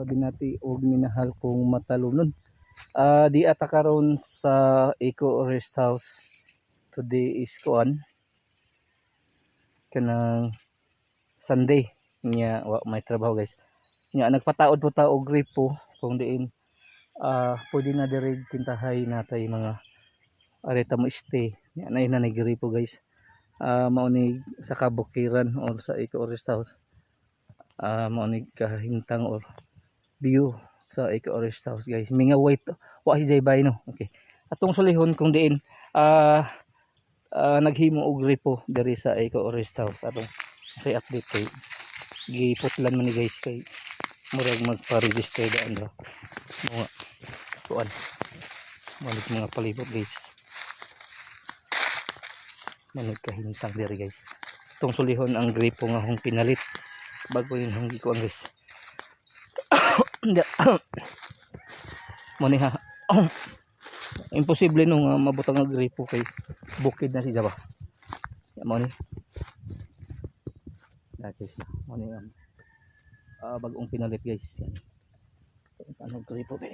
Binati og minahal kong matalunon. Di ata karon sa Eco Rest House. Today is kuan, kanang Sunday nya, wa may trabaho, guys. Nya nagpataod po ta og gripo kung diin pwede na diri kintahay natay mga areta mo stay. Nya na na gripo, guys. Mao ni sa kabukiran or sa Eco Rest House. Mao ni kahintang or view sa Eco Rest House, guys. Minga white wa si Jay bay, no. Okay. Atong sulihon kung diin naghimo og gripo diri sa Eco Rest House. Atong say update kay giputlan man ni, guys, kay murag magpa-register daan ra mga kuan. Malig mga palibot, guys. Manig kahintang diri, guys. Itong sulihon ang gripo nga hong pinalit bago yun hong gikuan, guys. Hindi. Mo ni ha. Imposible no nga mabutang ang gripo kay bukid na siya ba. Ya, mo ni. Na, guys. Mo ni ang bagong pinalit, guys. Yan. Ano gripo ba?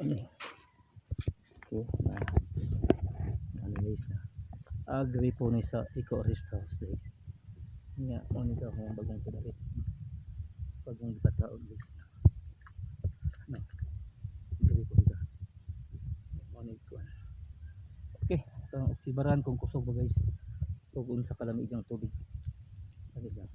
Ano? Okay. Na. Ano, guys na. Gripo ni sa Eco Rest House, guys. Nya mo ni ka kung bagong pinalit. Bagong gipataod, guys. No. Gripo siya. Mo ni kuan. Okay, ito oksibaran kung kusog ba, guys. Kung unsa kalami ang tubig. Ano siya?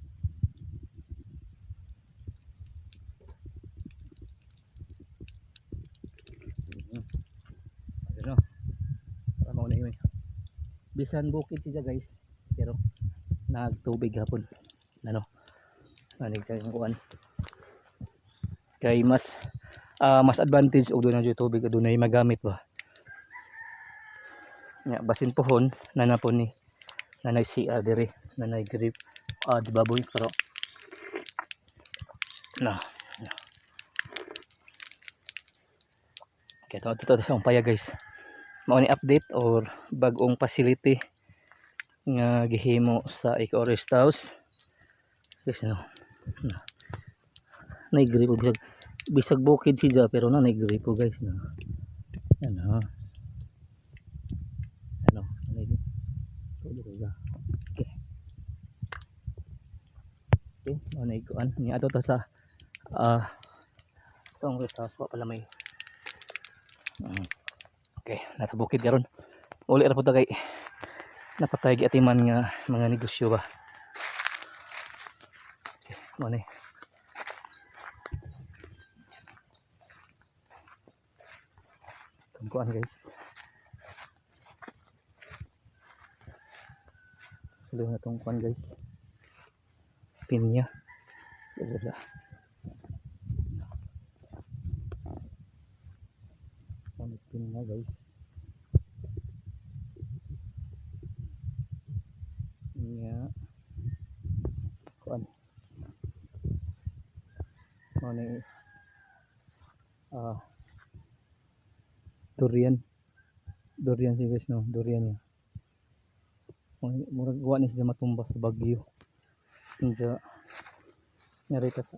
Ano? Para mauna yun. Bisan bukid siya, guys. Pero nagtubig hapon. Ano? Ano kay kuan? Kay mas advantage og doon ang tubig, adunay magamit ba. Nya basin pohon na po ni nanay CR diri, nanay grip di baboy, pero na na. Okay, ito dito sa paya, guys. Mao ni update or bag-ong facility nga gihimo sa Eco Rest House, guys, no. Na nay gripo, bisag bisag bukid siya pero na nay gripo, guys, no. Ano ano ano tulo ko ga. Okay, okay, mao na ikuan ni ato ta sa itong rest house. Wa pala may Okay, nasa bukid karon. Uli ra pud ta kay napatay giatiman nga mga negosyo ba. Okay, mao ni. Tungkuan, guys. Sulo na tong kuan, guys. Pinya. Wala. Ano pinya, guys? Pinya. Kuan. Mao ni durian. Durian siya, guys, no. Durian niya. Murag wa ni siya matumba sa bagyo. Inja nyari ka sa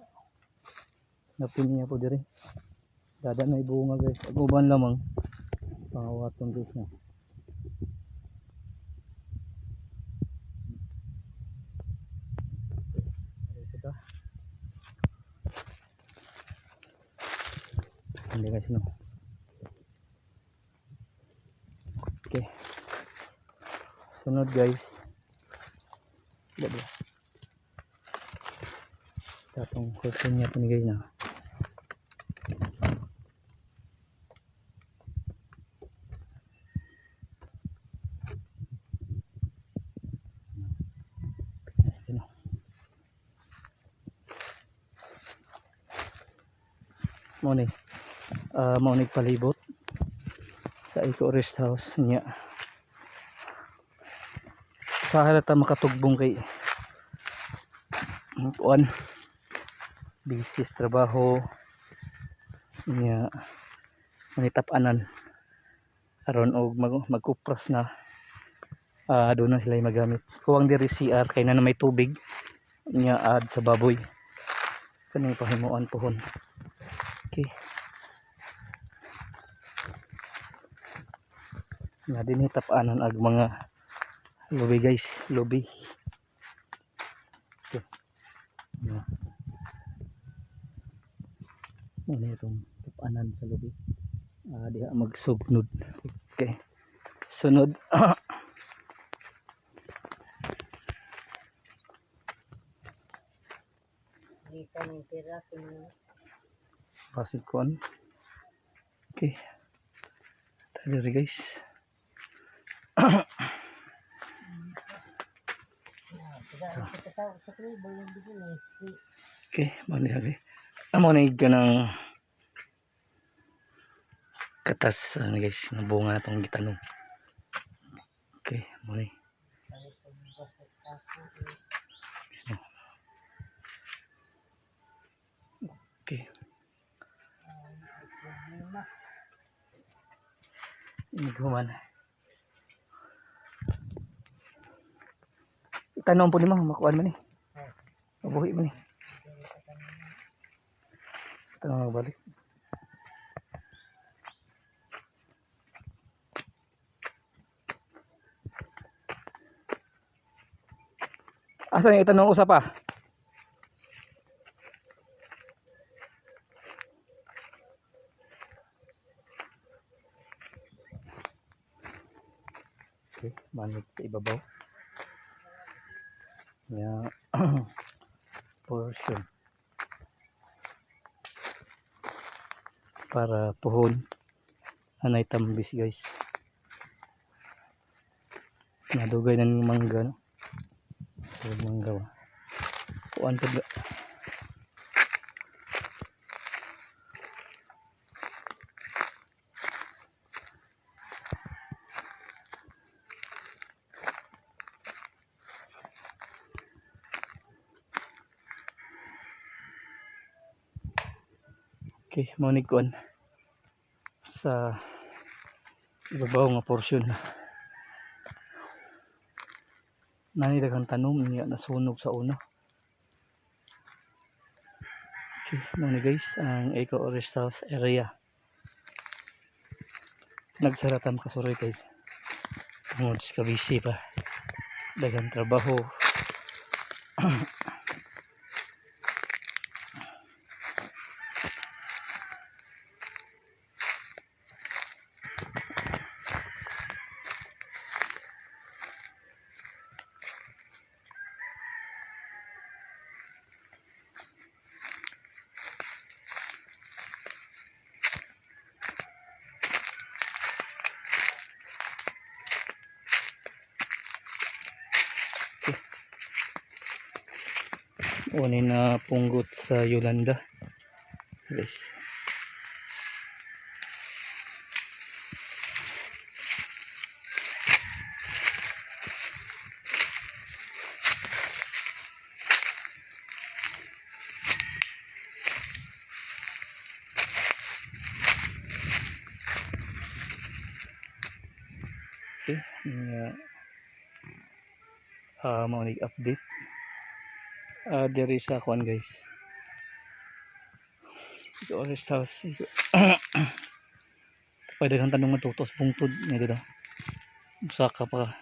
napinya po diri. Dada na ibunga, guys. Ag uban lamang pangawaton, guys, na. Dito ta. Hindi, guys, no. Okay. Sunod, guys. Diba? Tatong question niya po ni, guys, na. Ito, no. Mo ni mao ni palibot sa Eco Rest House niya. Sa halata makatugbong kay kuan, busy sa trabaho niya, manitap-anan aron og magkupras na doon na sila magamit. Kuwang diri CR kay na may tubig niya ad sa baboy. Kaning pahimuan pohon. Okay. Nga dinhi tap-anan ag mga lubi, guys, lubi. Okay. Nga. Ano itong tap-anan sa lubi. Ah, diha magsugnod. Okay. Sunod. Lisa ng tira kung Pasig kuan. Okay. Tayo diri, guys. Sa balon din. Okay, mao ni abi. Amo ni kanang katas ano, guys, ng bunga atong gitanom. Okay, mao ni. Okay. Naghuman. Itanom po ni mo, makuan man ni. Mabuhi man ni. Tanong balik. Asa yung itanong usa pa? Okay, manit sa ibabaw. Ya, portion. Para puhon. Anay tambis, guys. Nadugay na ng mangga, no? Pero mangga ba? Kuan pa ba? Okay, mao ni kuan sa ibabaw nga portion na. Nani daghang tanom niya nasunog sa una. Okay, mao ni, guys, ang Eco Rest House area. Nagsara ta makasuroy kay tungod sa kabisi pa. Daghang trabaho. Uni na punggot sa Yolanda. Guys. Okay, nga mao ni update. Ah, diri sa kuan, guys. Ito rest house. Pwede kang tanong matutos bungtod nga dito. Usa ka pa nga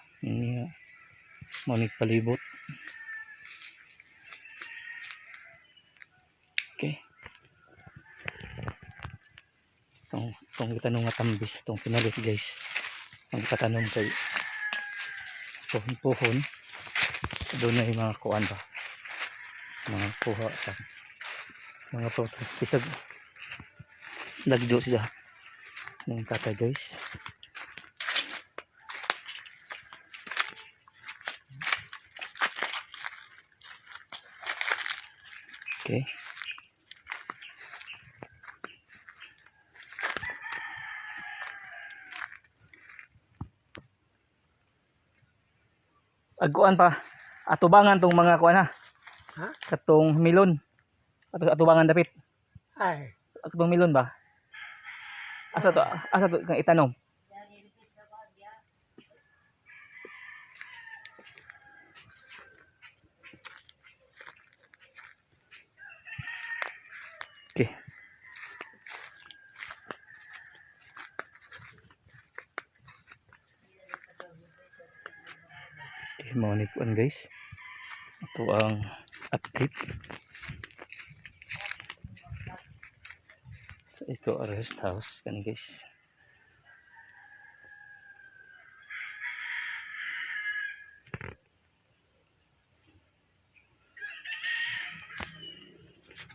mao ni palibot. Okay. Itong gitanong nga tambis, itong pinalit, guys. Ang katanom kay puhon-puhon. Doon na yung mga kuan ba. Mga kuha sa mga prutas. Bisag lagyo sila ng tatay, guys. Okay. Agkuan pa. Atubangan tong mga kuan ha. Ha? Katong milon. Ato atubangan dapit. Ay, Katong milon ba? Asa to? Asa to kang itanom? Okay. Okay, mao ni kuan, guys. Ito ang update. So, ito ang rest house kani, guys.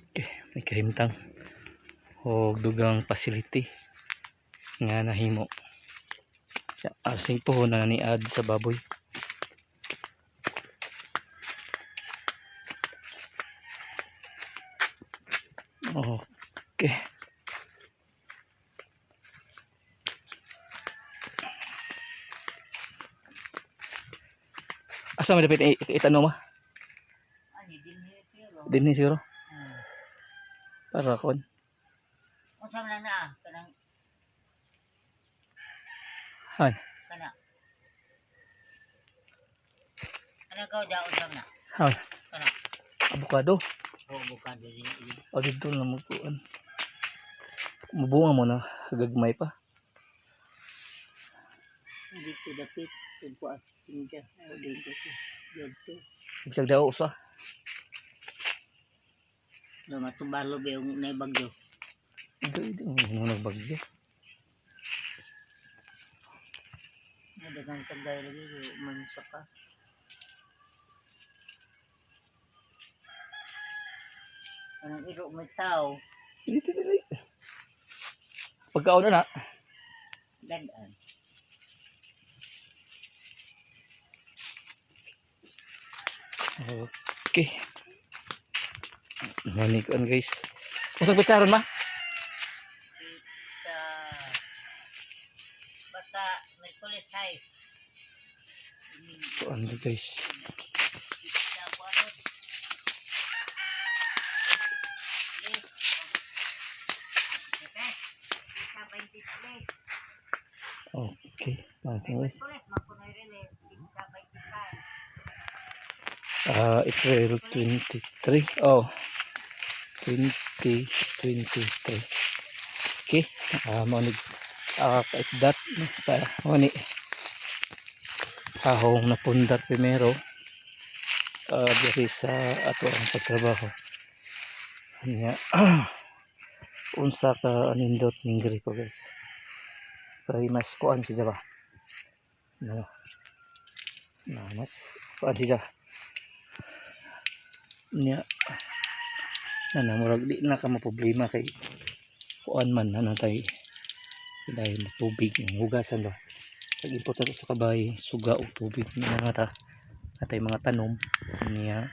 Okay, may kahimtang o dugang facility nga nahimo. Asing puhon na ni add sa baboy. Okay. Asa man dapat itanong ma? Ani dinhi pero. Dinhi siguro para kon. Unsa man na kanang Han. Kana. Kana ka ja unsa man na? Han. Kana. Avocado. O bukado din ini. O dito na mo kuan. Mubunga mo na gagmay pa. Dito dapit tugwa sinja o dito. Dito. Bisag daw usa. No matubalo ba yung nay bagyo. Ito ito mo nagbagyo. Dagang tagay lagi man sa pa. Anong iro may tao, Dito dito. Pagkaon na na. dadaan. Okay. Mani kuan, guys. Usag bitsaron ma? Sa basta Merkulis size. Kuan, guys. Pizza ko ano? Pizza 23. Okay. Okay, guys. Merkulis mapunoy rin eh. Pizza 25. April 23. Oh. 2023. Okay. Mao ni kahit dat no, sa mao ni ahong napundar primero diri sa ato ang pagtrabaho. Nya unsa ka anindot ning gripo, guys. Kay mas kuan siya ba? No. Na mas kuan siya. Nya na murag di na ka maproblema kay kuan man na natay dahil tubig yung hugasan ba pag importante sa kabay suga og tubig nga mga ta atay mga tanom niya.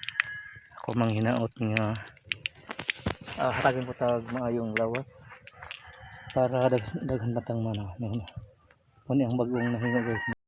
Ako manghinaot nga hatagan ko tag maayong lawas para daghan matang mana no, no. Ang bagong nahimo, guys.